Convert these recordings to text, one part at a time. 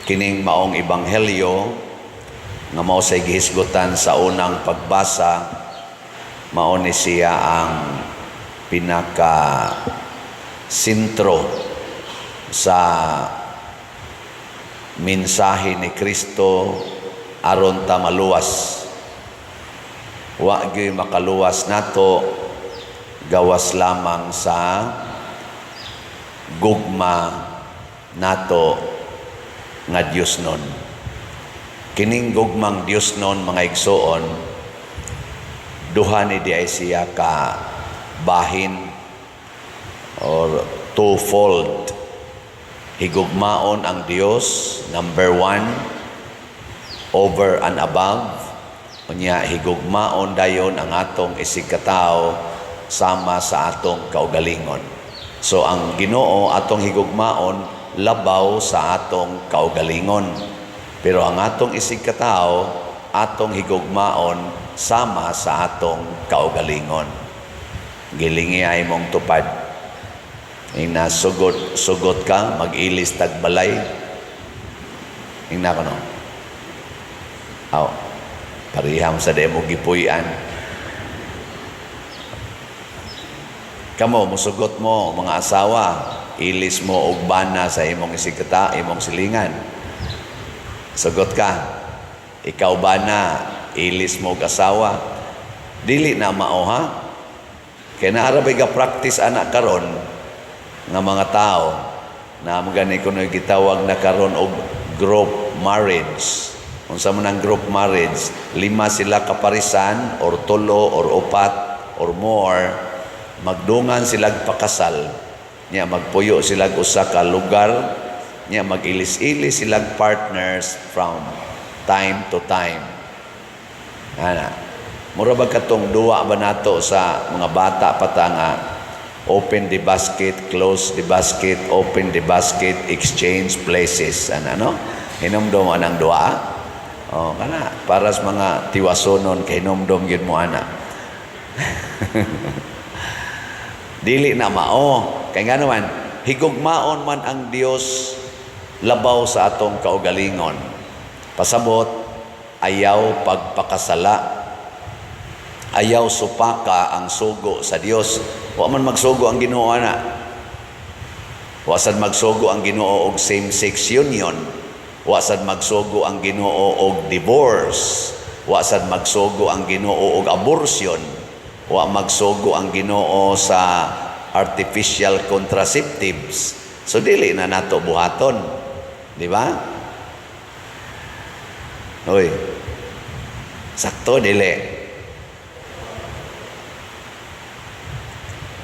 Kining maong ebanghelyo nga mao say gihisgutan sa unang pagbasa, mao ni siya ang pinaka sentro sa mensahe ni Kristo aron ta maluwas. Wa gyud makaluwas nato gawas lamang sa gugma nato nga Dios nun. Kining gugmang Dios nun, mga igsoon, duha ni diay siya ka bahin or twofold. Higugmaon ang Dios, number one, over and above. Unya, higugmaon dayon ang atong isigkatawo sama sa atong kaugalingon. So ang Ginoo atong higugmaon labaw sa atong kaugalingon. Pero ang atong isigkatawo atong higugmaon sama sa atong kaugalingon. Gilingi ay mong tupad. Ing nasugot, sugot ka, mag-ilis tagbalay. Ingna ko no. Aw, pariham sa demo gipuy-an. Kamo, musugot mo, mga asawa, ilis mo og bana sa imong isigkata, imong silingan. Sugot ka. Ikaw bana, ilis mo og asawa. Dili na mao, ha? Kay naa ra bay ga practice ana karon nga mga tao na mo gani kuno gitawag na karon og group marriage. Unsa man ang group marriage? Lima sila kaparisan or tulo or upat or more, magdungan sila pakasal nya, magpuyo sila usa ka lugar nya, mag-ilis-ilis sila partners from time to time. Ana, mura ba katong duwa ba nato sa mga bata pa ta nga open the basket, close the basket, open the basket, exchange places? Ana, no? Hinumdum anang duwa? Oh, kana para sa mga tiwasonon, kay hinumdum gyud mo ana. Dili na mao. Kay nga naman, higugmaon man ang Dios labaw sa atong kaugalingon. Pasabot, ayaw pagpakasala. Ayaw supaka ang sugo sa Dios. Wa man magsugo ang Ginoo ana. Wa sad magsugo ang Ginoo og same-sex union. Wa sad magsugo ang Ginoo og divorce. Wa sad magsugo ang Ginoo og abortion. Wa magsugo ang Ginoo sa artificial contraceptives. So dili na nato buhaton. Di ba? Hoy. Sakto dili.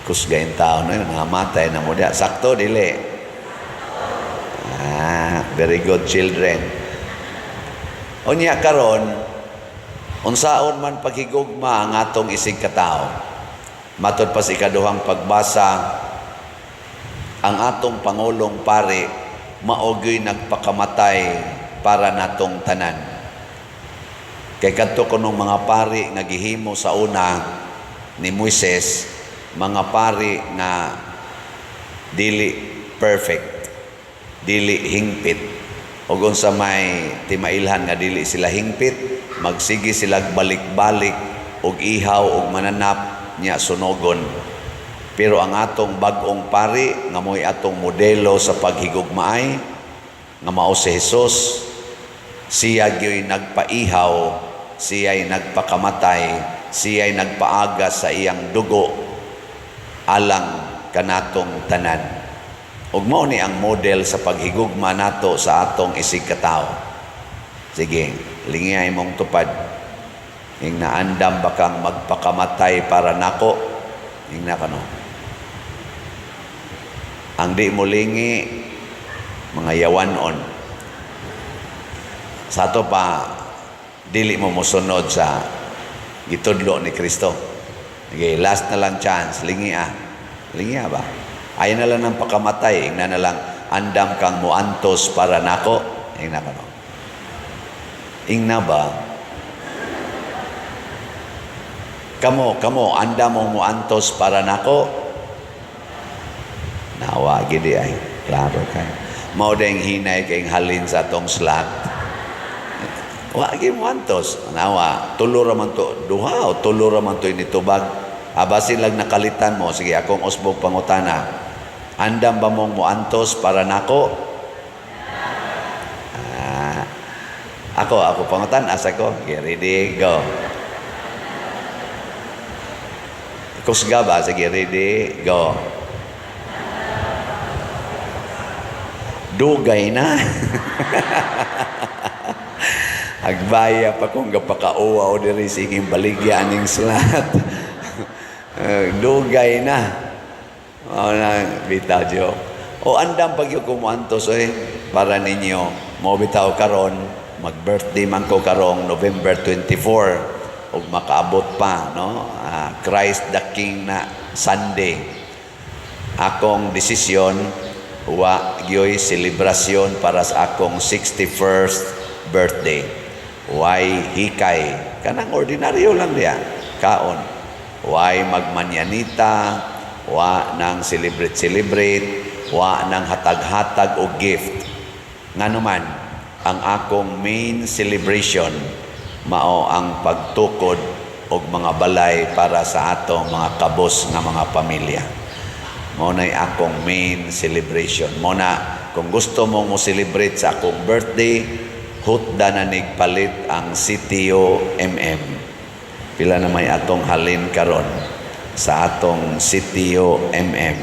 Kusgayin tao no yun, namatay na mo diya. Sakto dili. Ah, very good, children. Unya karon, unsaon man paghigugma ang atong isig katao? Matod pa sa ikaduhang pagbasa, ang atong pangulong pari mao gyoy nagpakamatay para natong tanan. Kay kadto kunong mga pari nga gihimo sa una ni Moises, mga pari nga dili perfect, dili hingpit. Ug unsa may timailhan nga dili sila hingpit? Magsige sila balik-balik og ihaw og mananap nya sunogon. Pero ang atong bag-ong pari nga mo'y atong modelo sa paghigugmaay, nga mao si Jesus, siya gyoy nagpaihaw, siya'y nagpakamatay, siya'y nagpaagas sa iyang dugo alang kanatong tanan. Ug mao ni ang model sa paghigugma nato sa atong isig katawo. Sige, lingiyay mong tupad. Ing naandam ba kang magpakamatay para nako? Ingna kano. Ang di mo lingi, mga yawanon. Sa ato pa, dili mo mosunod sa gitudlo ni Kristo. Okay, last na lang chance, lingi ah. Lingi ah ba? Ayaw na lang ng pakamatay, ingna na lang, andam kang muantos para nako. Ingna ka no. Ingna ba? Kamo, kamo, andam mo muantos para nako? Nawa, gidi ay. Klaro kay. Mao ding hinay kay halin sa atong slot. Wa gyud moantos. Nawa, tulo ra man to, duha o tulo ra man to nitubag. Abasin lang nakalitan mo, sige, akong usbong pangutana. Andam ba mong moantos para nako? Ah, ako pangutan, asa ko? Okay, ready, go. Kusga ba? Sige, ready, go. Dugay na. Agbaya pa kung gapakauwaw diri, sige baligya aning slot. Dugay na. O na, bitaw joke. O andam pag yung kumuantos eh, para ninyo, mo bitaw karon, mag-birthday man ko karong November 24, ug makaabot pa, no? Ah, Christ the King na Sunday. Akong desisyon, wa gyoy selebrasyon para sa akong 61st birthday. Why hikay? Kanang ordinaryo lang diya. Kaon. Why magmanyanita? Wa nang celebrate-celebrate? Wa nang hatag-hatag o gift? Nganuman, ang akong main celebration mao ang pagtukod og mga balay para sa atong mga kabos nga mga pamilya. Mao na'y akong main celebration. Mao na, kung gusto mong mo celebrate sa akong birthday, hutda na nigpalit ang CTO MM. Pila na may atong halin karon sa atong CTO MM.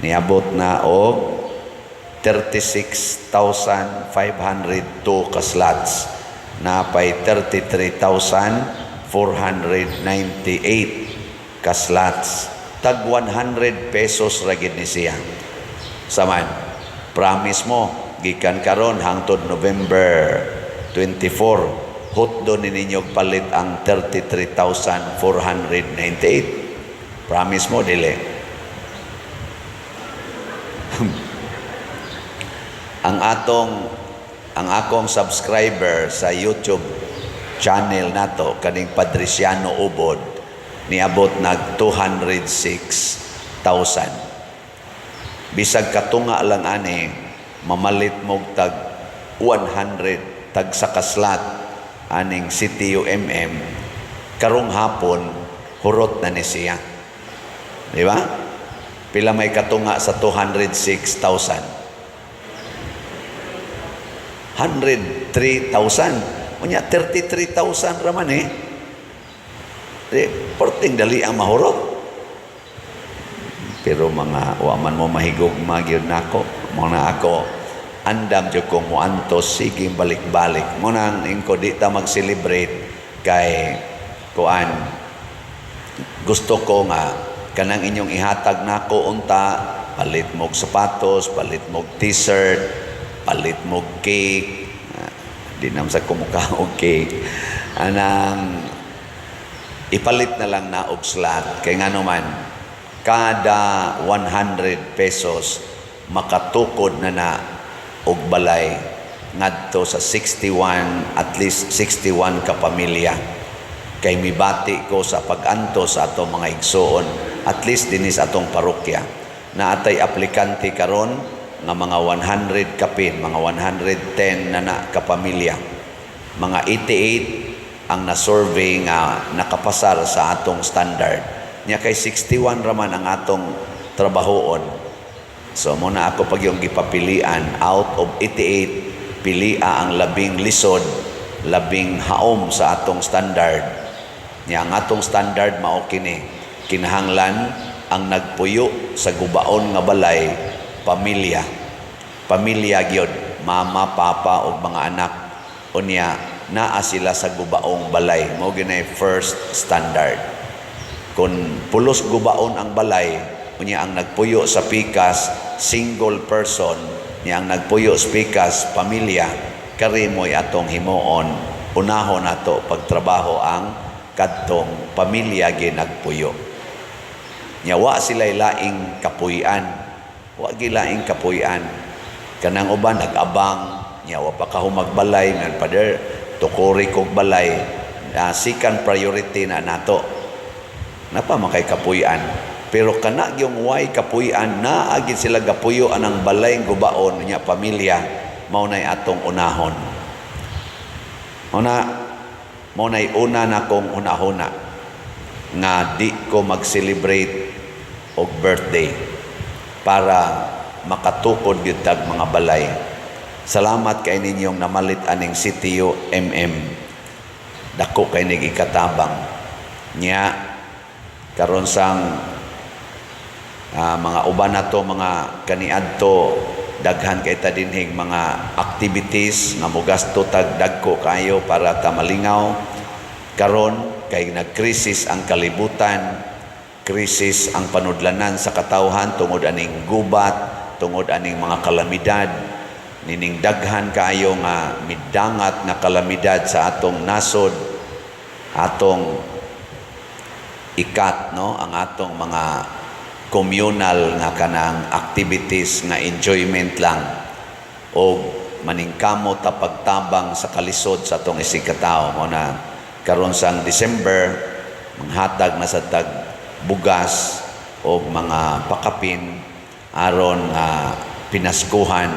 Niabot na og 36,502 ka slots. Napay 33,498 ka slots. Tag 100 pesos ra gid ni siya. Saman, promise mo, gikan karon hangtod November 24, hutdo ni ninyo palit ang 33,498. Promise mo, dili? Ang akong subscriber sa YouTube channel nato, kaning Padriciano Ubod, niabot nag 206,000. Bisag katunga lang ani, mamalit mog tag 100 tag sa kaslat aning CTUMM karong hapon, hurot na ni siya. Di ba? Pila may katunga sa 206,000? 103,000. Unya 33,000 raman eh. Di, porting dali ang mahurot. Pero mga wa man mo mahigugma gyud nako. Mo na ako andam jud ko moantos, sige balik-balik. Mo nang ingko di ta mag-celebrate kay kuan, gusto ko nga kanang inyong ihatag nako unta, palit mo'g sapatos, palit mo'g t-shirt, palit mo'g cake. Ah, di naman sa kumukha og cake. Anang ipalit na lang na og slot kay ngano man kada 100 pesos makatukod na na og balay ngadto sa 61, at least 61 ka pamilya, kay mibati ko sa pag-antos sa atong mga igsuon, at least dinhi sa atong parokya na atay aplikante karon nga mga 100 kapin, mga 110 na na kapamilya. Mga 88 ang na-survey nga nakapasar sa atong standard. Nya kay 61 raman ang atong trabahoon. So mo na ako pag yung gipapilian out of 88, pilia ang labing lisod, labing haom sa atong standard. Nya ang atong standard mao kini: kinahanglan ang nagpuyo sa gubaon nga balay pamilya. Pamilya gyud, mama, papa ug mga anak. Unya naa sila sa gubaong balay. Mao ginay first standard. Kung pulos gubaon ang balay, unya ang nagpuyo sa pikas single person, niya ang nagpuyo sa pikas pamilya, kari mo'y atong himuon, unahon nato pagtrabaho ang kadtong pamilya ginagpuyo. Nya wa sila'y laing kapuy-an. Wa gilaing kapuy-an. Kanang uban nag-abang, nya wa pa kahumagbalay, ngan "Father, tukuri kog balay." Second priority na nato. Napa man kay kapuy-an. Pero kana yung way kapuy-an, naa gid sila gapuyo anang balay gubaon nya pamilya, mao nay atong unahon. Mao nay una na kong hunahuna nga di ko mag-celebrate og birthday para makatukod gyud tag mga balay. Salamat kay ninyong namalit aning CTU MM. Dako kay nig ikatabang. Nya karon sang mga uban nato, mga kaniadto, daghan kay ta dinhing mga activities nga mogasto tag dagko kayo para ta malingaw. Karon kay nagkrisis ang kalibutan, krisis ang panudlanan sa katawhan tungod aning gubat, tungod aning mga kalamidad, nining daghan kaayo nga midangat nga kalamidad sa atong nasod, atong ikat, no, ang atong mga communal nga kanang activities nga enjoyment lang o maningkamot ta pagtabang sa kalisod sa atong isig katao. Mo na karon sang December, manghatag na sa tag bugas o mga pakapin aron nga pinaskuhan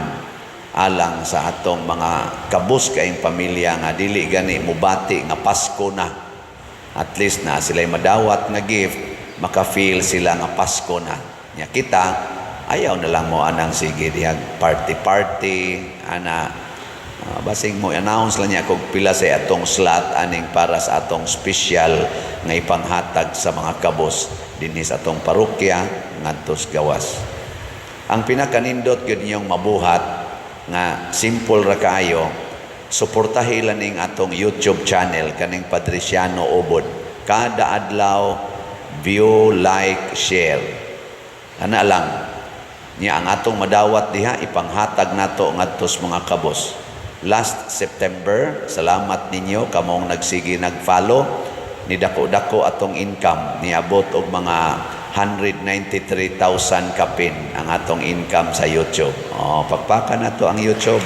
alang sa atong mga kabus kaayong pamilya nga dili gani mubati nga Pasko na. At least na sila madawat nga gift, maka-feel sila nga Pasko na. Nya kita, ayaw na lang mo anang sige dihag party party ana. Basing mo announce lang niya kung pila sa atong slot aning para sa atong special nga ipanghatag sa mga kabos dinhi sa atong parokya ngadto sa gawas. Ang pinakanindot gyud ninyong mabuhat nga simple ra kaayo, suportahi lang ning atong YouTube channel kaning Padriciano Ubod. Kada adlaw, view, like, share. Ana lang. Nya ang atong madawat diha, ipanghatag nato ngadto sa mga kabos. Last September, salamat ninyo kamong nagsige nag-follow, ni dako-dako atong income, niabot og mga 193,000 kapin ang atong income sa YouTube. Oh, pagpaka nato ang YouTube.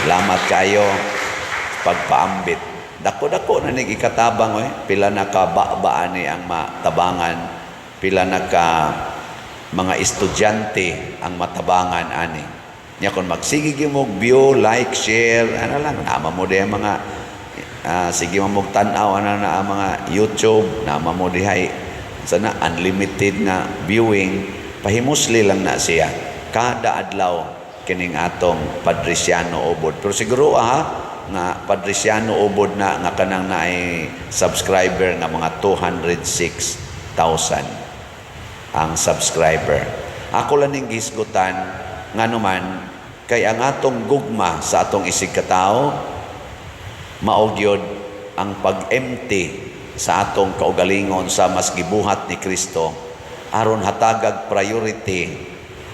Salamat kayo pagpaambit. Dako-dako na nig ikatabang oy. Pila na ka ba ani ang matabangan, pila na ka mga estudyante ang matabangan ani. Nya kung magsige gyud mo view, like, share, ano lang, nama mo diha mga sige mo tan-aw ana na ang mga YouTube, nama mo dihay sana unlimited nga viewing, pahimusli lang na siya. Kada adlaw kining atong Padriciano Ubod. Pero siguro nga Padriciano Ubod na nga kanang naay subscriber nga mga 206,000 ang subscriber. Ako lang ning gisgutan, ngano man kay ang atong gugma sa atong isig katao mao gyud ang pag-empty sa atong kaugalingon sa mas gibuhat ni Kristo aron hatagag priority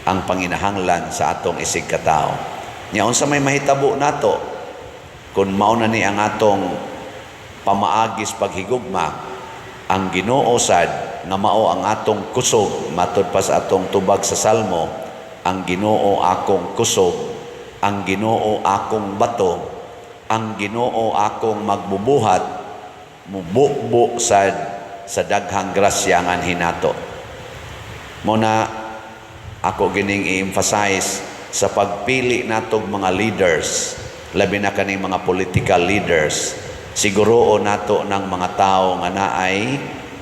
ang panginahanglan sa atong isig katao. Nya unsa may mahitabo nato kung mao na ni ang atong pamaagis paghigugma, ang Ginoo sad nga mao ang atong kusog, matud pa sa atong tubag sa Salmo, "Ang Ginoo akong kusog, ang Ginoo akong bato, ang Ginoo akong magbubuhat," mububo sad sa daghang grasya nga hinato. Mo na ako gining i-emphasize sa pagpili natog mga leaders, labi na kaning mga political leaders, siguro nato ng mga tao nga naay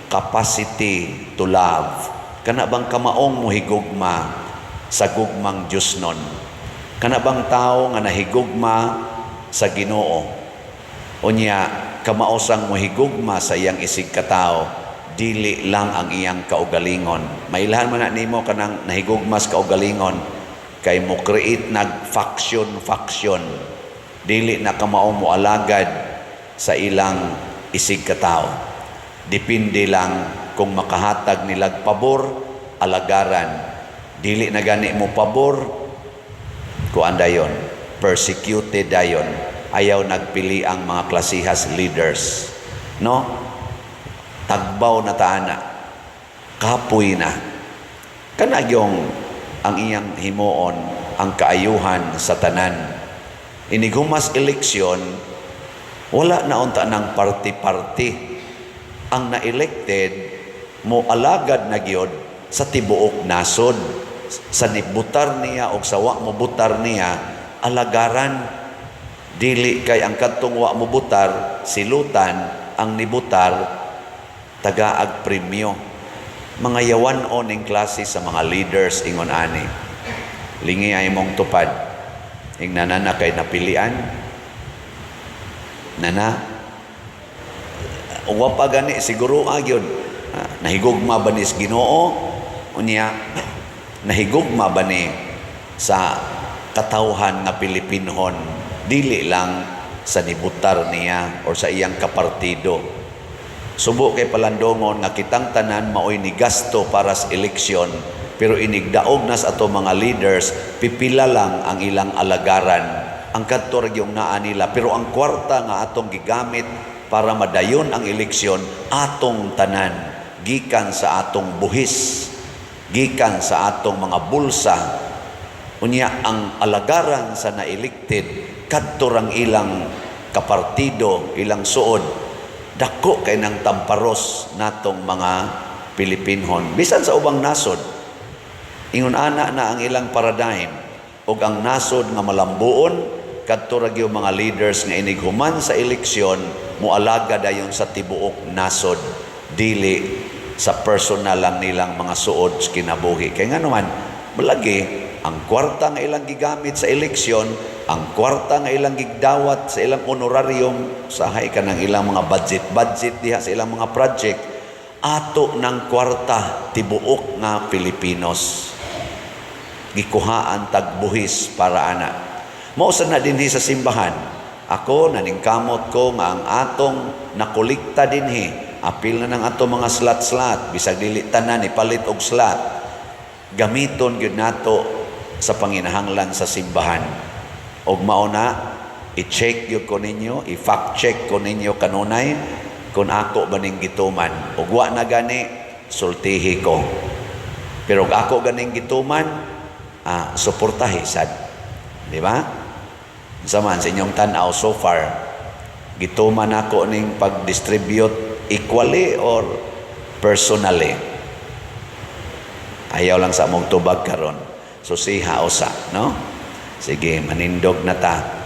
capacity to love. Kana bang kamaong mohigugma sa gugmang Diyos nun? Kana bang tao nga nahigugma sa Ginoo? Unya, kamao sang mohigugma sa iyang isig katao, dili lang ang iyang kaugalingon. Mailhan man na nimo kanang nahigugma sa kaugalingon kay mo create nag faction faction. Dili na kamao mo alagad sa ilang isig katao. Depende lang kung makahatag nilag pabor, alagaran. Dili na gani mo pabor, kuan dayon, persecuted dayon. Ayaw nagpili ang mga klasihas leaders. No? Tagbaw na taana. Kapoy na. Kanagyong ang iyang himuon ang kaayuhan sa tanan. Inighumas eleksyon, wala na unta ng party-party. Ang na-elected, mo alagad na gyud sa tibuok nasod, sa nibutar niya o sa wa mo butar niya, alagaran. Dili kay ang kadtong wa mo butar silutan, ang nibutar tagaag premyo. Mga yawan-on ning klase sa mga leaders ingon ani. Lingi ay mong tupad. Ingna na kay napilian nana, wa pa gani siguro gyud. Nahigugma ba ni sa Ginoo? Unya nahigugma ba ni sa katawhan nga Pilipinhon, dili lang sa nibutar niya or sa iyang kapartido? Subo kay palandongon nga kitang tanan maoy ni gasto para sa eleksyon, pero inigdaog nas ato mga leaders, pipila lang ang ilang alagaran, ang kadto ra yung naa nila, pero ang kwarta nga atong gigamit para madayon ang eleksyon, atong tanan, gikan sa atong buhis, gikan sa atong mga bulsa. Unya ang alagaran sa na-elected, kadto rang ilang kapartido, ilang suod. Dako kay ng tamparos natong mga Pilipinhon bisan sa ubang nasod. Ingon ana na ang ilang paradigm, ug ang nasod nga malambuon, kadto ra gyud mga leaders nga inig human sa eleksyon moalaga dayon sa tibuok nasod, dili sa personal lang nilang mga suod sa kinabuhi. Kay nga naman malagi ang kwarta nga ilang gigamit sa eleksyon, ang kwarta nga ilang gigdawat sa ilang honorarium, sahay ka ng ilang mga budget budget diha sa ilang mga project, ato ng kwarta tibuok nga Pilipinos, gikuhaan tagbuhis para ana. Mao sad na dinhi sa simbahan. Ako naningkamot ko nga ang atong nakolekta dinhi, apil na ng ato mga slot-slot, bisag dili tanan ipalit og slot, gamiton gyud nato sa panginahanglan sa simbahan. Og mao na, i-check gyud ko ninyo, i-fact check ko ninyo kanunay kung ako ba ning gituman. Ug wa na gani, sultihi ko. Pero ug ako ganing gituman, suportahi sad. Di ba? Sa man sa inyong tan-aw so far, gituman ako ning pag-distribute equally or personally? Ayaw lang sa among tubag karon. Susiha usa, no? Sige, manindog na ta.